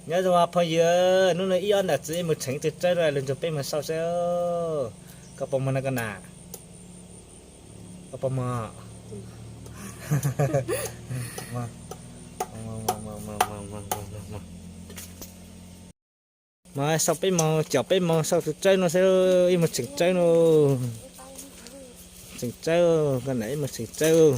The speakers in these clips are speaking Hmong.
Nyob zoo phooj ywg, hnub no ib ob niam txiv mus txheev tus tsawb no los nrog peb mus saib seb koj puas muag no koj na. Koj puas muag? Mas sau peb moog, caum peb moog sau tus tsawb no seb, ib mus txheev tsawb no. Txheev tsawb, koj na ib mus txheev tsawb.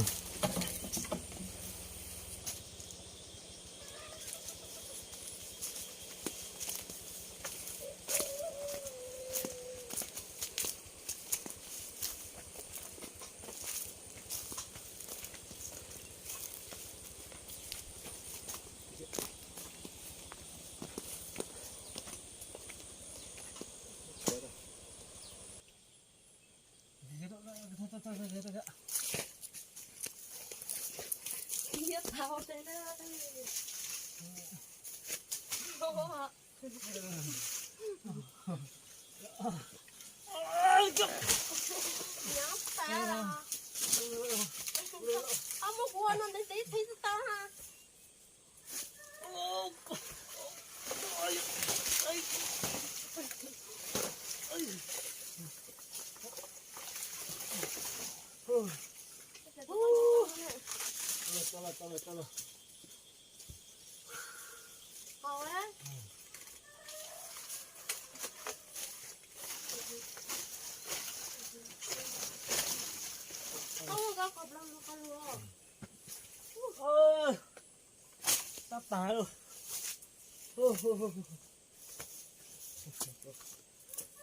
Tab tas lawm.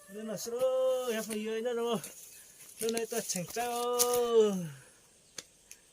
Hnub no xwb, yog phooj ywg, hnub no tuaj txheev tsawb.